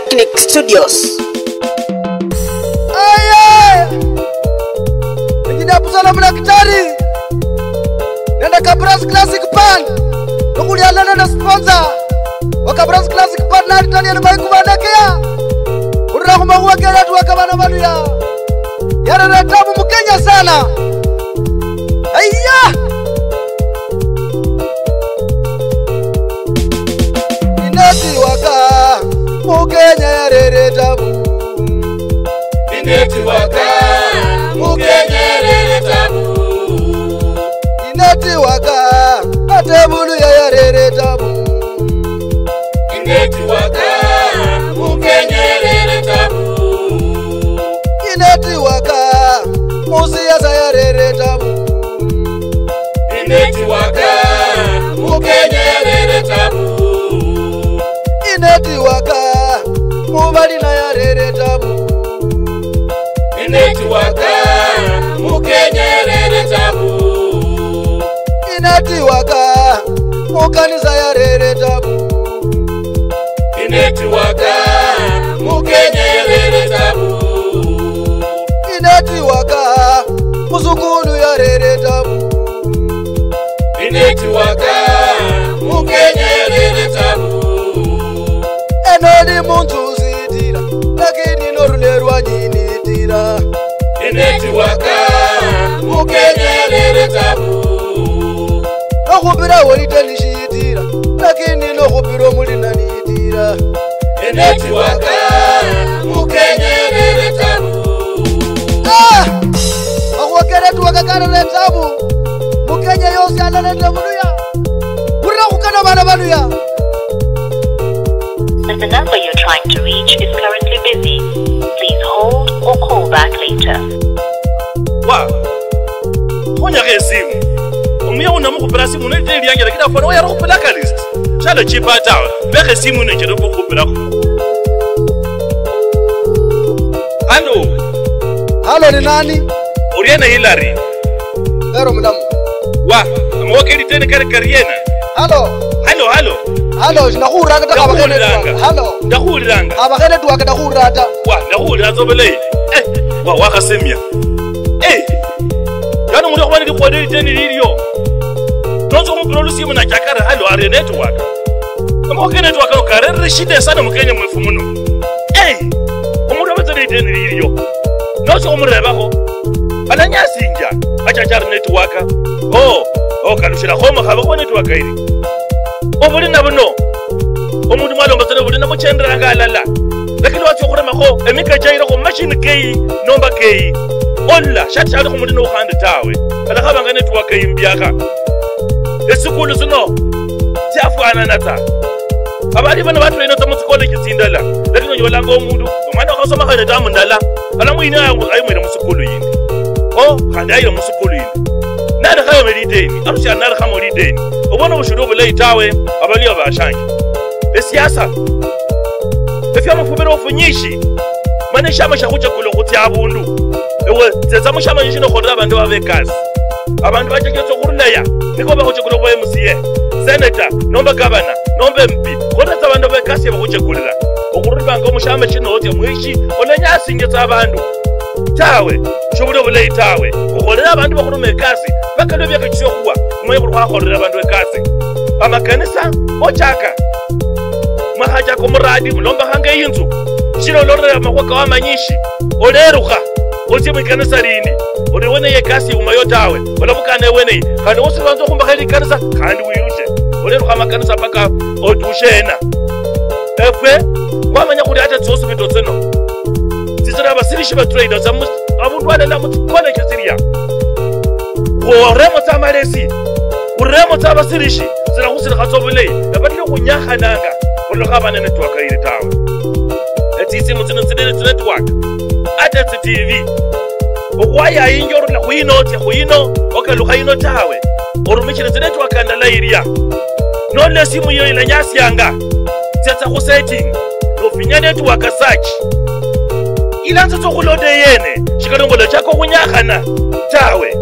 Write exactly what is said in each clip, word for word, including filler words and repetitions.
Technic Studios. Aye! Engineer Absalom Daktari nende Kabras Classic Band, nikhuliana nende sponsor wa Kabras Classic Band nali Daniel Maikuba Nekeya. Khurula khumakhuwa kene tuwaka bana baluya. Yarera tabu mu Kenya sana. Aiya! Inetiwaka mu Kenya yarera tabu. Inetiwaka mu Kenya yarera tabu. Inetiwaka ate buluya yarera tabu. Inetiwaka mu Kenya yarera tabu. Inetiwaka mu siasa yarera tabu. Inetiwaka mu Kenya yarera tabu. Inetiwaka mu balina yarera tabu. Inetiwaka mu Kenya yarera tabu. Inetiwaka mu kanisa yarera tabu. Inetiwaka mu Kenya yarera tabu. Inetiwaka mu sukulu yarera tabu. Inetiwaka mu Kenya yarera tabu. Eno ni munzu zitira, lakini norule rwanyi nitira. Inetiwaka mu Kenya yarera tabu. Nokhupira woli teni shitira, lakini nokhupira omulina nitira. Inetiwaka mu Kenya yarera tabu. Ah! Makhuwa ke netiwaka karera tabu. Mu Kenya yosi alala nende buluya. Khurula khukana bana baluya. The number you're trying to reach is currently busy. Please hold or call back later. Wa, khonyakho esimu. Omuya uno amukhupira simu, ne litendi lianje, lakini afwana wayara khu blacklist. Shalachipa tawe. Bekha esimu ino njere khukhupirakho. Halo. Halo, ni nani? Uriena Hilary? Ero mulamu. Wa, amakhuwa ke liteni kali kariena? Halo. Halo, halo. Halo, sinakhuliranga ta, khabakhe network. Halo. Ndakhuliranga. Khabakhe network, ndakhulira ta. Wa, ndakhulira tsa obulayi. Eh, wa, wakhasemia. Eh. Yaani omundu okhuba nelikhuwa neliteni lilio. Notsia okhumupira olusimu nachaka ari, "Halo, ari network." Amakhuwa ke network ako karerire shida sana mu Kenya mwefu muno. Eh, omundu abetsa neliteni lilio. Notsia okhumurebakho, alanyasinja, achacha ari network. Oh, oh, kalushilakho omukhaba khuba network ili. Obulina buno, omundu mwalomba tsana obulina muchenderanga alala. Lakini watsia okhuremakho emika chayirakho mumashini keyi nomba keyi, olola shati shalikho mulina ukhandi tawe. Alakhabanga network imbiakha. Esikulu tsino tsiafwanana ta. Abali bano batraina tsa mutsicollege tsindala, lakini onyolanga omundu, omwana wakhasoma khane tamu ndala, alamwina ayi-, ayimwira musikulu yindi. O, khandi ayira musikulu yindi. Nali khayome lideni, arusiana nali khamo lideni. Obona obushili obulayi tawe, abaliyo bashanje. Esiasa. Efyama fubira ofunyishi. Mana eshama shakhuchakula okhutsia abundu. Ewe, tsetsa mushama shino okholere abandu babe ekasi. Abandu bachaketsa okhurulaya, niko bakhuchakula okhuba M C A, senator, nomba governor, nomba M P. Kholetsa abandu bekasi bakhuchakulila. Okhurulibanga omushama shino otsia mwishi, olenyasinjitsa abandu. Tawe, shobuli obulayi tawe. Okholere abandu bakhuruma ekasi, bakalwa ebiakachisia okhuwa, omanye khuli khwakholera abandu ekasi. Amakanisa, ochaka. Mwakhachaka omuradi, mulombakhanga eyinzu. Shira ololere amakhuwa kawamanyishi, olerukha. Otsie mwikanisa lindi, ori wene ye kasi umayo tawe, olabukana ewene yi, khandi wosi lwanza okhumbakha likanisa, khandi wirushe, olerukha amakanisa paka otushe ena. Efwe, khwamanya khuli ata tsihospital tsino, tsitsira abasirishi batrainatsa mu, abundu alala mutsicollege tsilia. Khuremo tsa amalesi, khuremo tsa abasirishi, tsira khusilikha tsa obulayi, nabatili khunyakhananga, khulolokha abana network ili tawe. Etsitsimu tsino tsinene tsi network, ata tsi T V. Okhwayayinja orula khuyino otsia khuyino, okalukha yino tawe. Orumishire tsi network ndala ilia. Nolola esimu yiyo ilanyasianga, tsiatsa khu setting, nofinya network search. Ilanza tsa okhuloda eyene, shikali ngolachaka okhunyakhana tawe.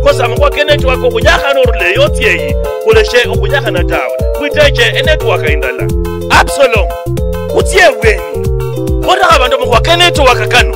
Kosa amakhuwa ke network okhunyakhana orula eyo otsia eyi, khuleshe okhunyakhana tawe. Khwiteche enetwork indala. Absalom, khutsie ebweni. Borakho abandu amakhuwa ke network kano.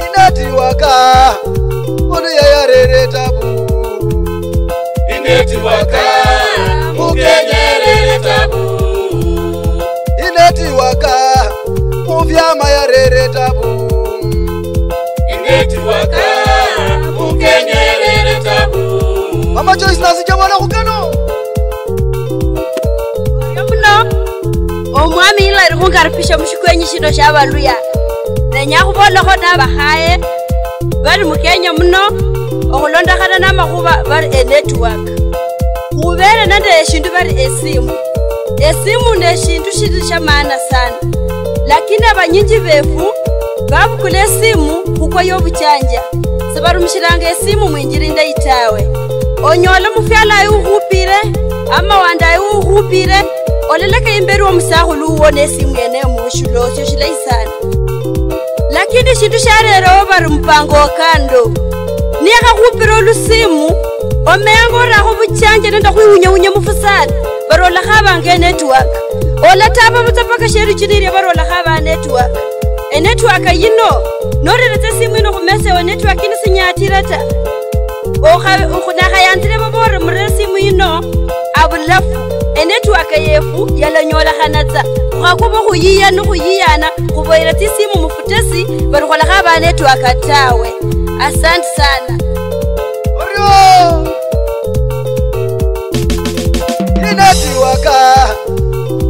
Inetiwaka, muluya yarere tabu. Inetiwaka, mukenya yarere tabu. Inetiwaka, muvyama yarere tabu. Inetiwaka, mukenya yarere tabu. Mama Joyce, nasicha bwana khukano. Orio muno, omwami nilali khungaribisha mushikwenyi shino shia Baluya. Nenya khubolakho nabakhaye bali mu Kenya muno, okhulondokhana namakhuba bali enetwork. Khubere nende eshindu bali esimu. Esimu neshindu shili sha maana sana. Lakini abanyinji befu babukula esimu khukwa yobuchanja. Sibarumishilanga esimu mwinjila indayi tawe. Onyola mufyala ayi ukhupire, ama wanda ayi ukhupire, oleleka imberi womusakhulu uwo nesimu yene mushiloosio shilayi sana. Lakini shindu sharerawo bari mpango wa kando. Niyakhakhupira olusimu, omeanga orakho buchanje nende khwiwunyawunya mufusala, bari olakhabanga enetwork. Olataba butsa paka sheru chililia bari olakhaba network. Enetwork yino, noreretsa esimu yino khumesa ewe network yino sinyatira ta. Okha-, okhu-, nakhayanzire babore murere esimu yino abulafu. Enetwork yefu yalanyolekhana tsa. Khwakhuba khuyiya nikhuyiyana, khuboyera tsisimu mufutesi, bari khulakha aba network tawe. Asante sana. Orio! Inetiwaka,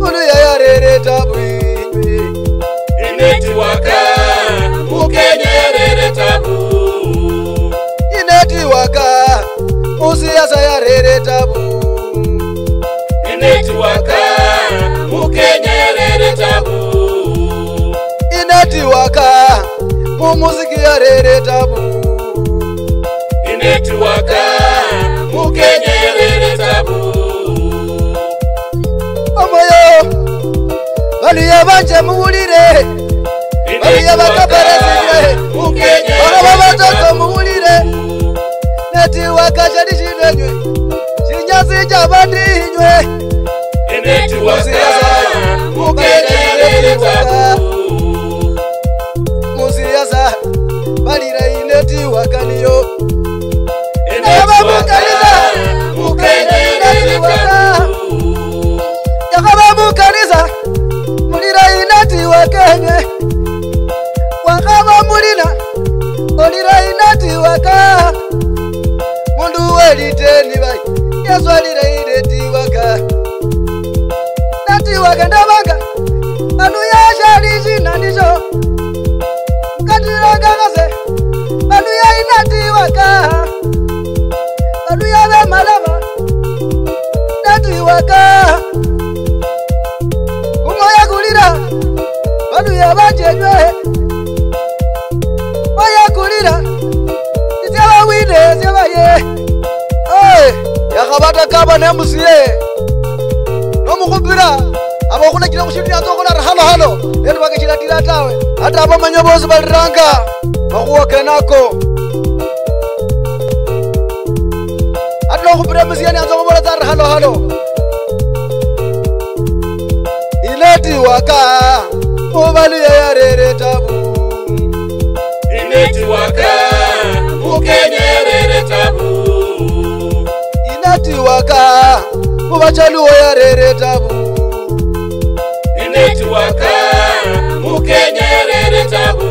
muluya yarere tabu. Inetiwaka, mukenya yarere tabu. Inetiwaka, musiasa yarere tabu. Inetiwaka, mukenya yarere tabu. Inetiwaka, mumuziki yarere tabu. Inetiwaka, mukenya yarere tabu. Omoyo, Baluya banje muwulire. Baluya bakabarasire. Bakaba batoto muwulire. Netiwaka shali shinenywe. Shinyasi cha bandinywe. Inetiwaka, mukenya yarere tabu. Musiasa, balira inetiwaka niyo. Yakhaba mukanisa, mukenya inetiwaka. Yakhaba mukanisa, mulira inetiwaka enywe. Wakhaba mulina, olira inetiwaka. Mundu weliteni bai, Yesu alira inetiwaka. Netiwaka ndabanga, anu yashali shina nisho. Katilanga kase, Baluya inetiwaka. Baluya bemalaba, netiwaka. Umoya kulira, Baluya bachenywe. Moya kulira, isya bawine, isya baye. Hey, yakhabata kaba ne M C A. Nomukhupira, aba okhulachira khushindu yanza okhola ari halo halo, network shilatira tawe. Ata abamanya bosi baliranga makhuwa kenako. Ata nokhupira M C A niyanza okhubola tsa ari halo halo. Inetiwaka, mubaluya yarere tabu. Inetiwaka, mukenya yarere tabu. Inetiwaka, mubachaluo yarere tabu. Inetiwaka, mukenya yarere tabu.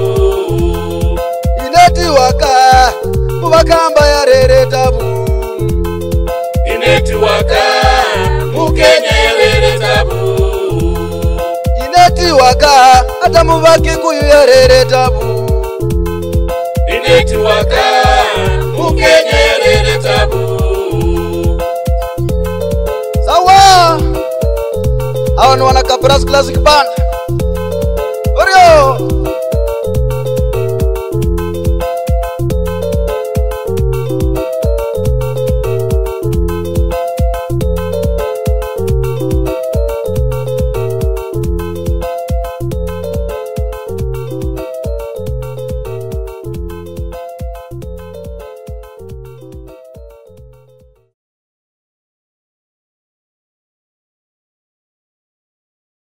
Inetiwaka, mubakamba yarere tabu. Inetiwaka, mukenya yarere tabu. Inetiwaka, ata mubakikuyu yarere tabu. Etiwaka, Mukenya yarere tabu. Sawa. Hawa ni wana Kaperas Classic Band.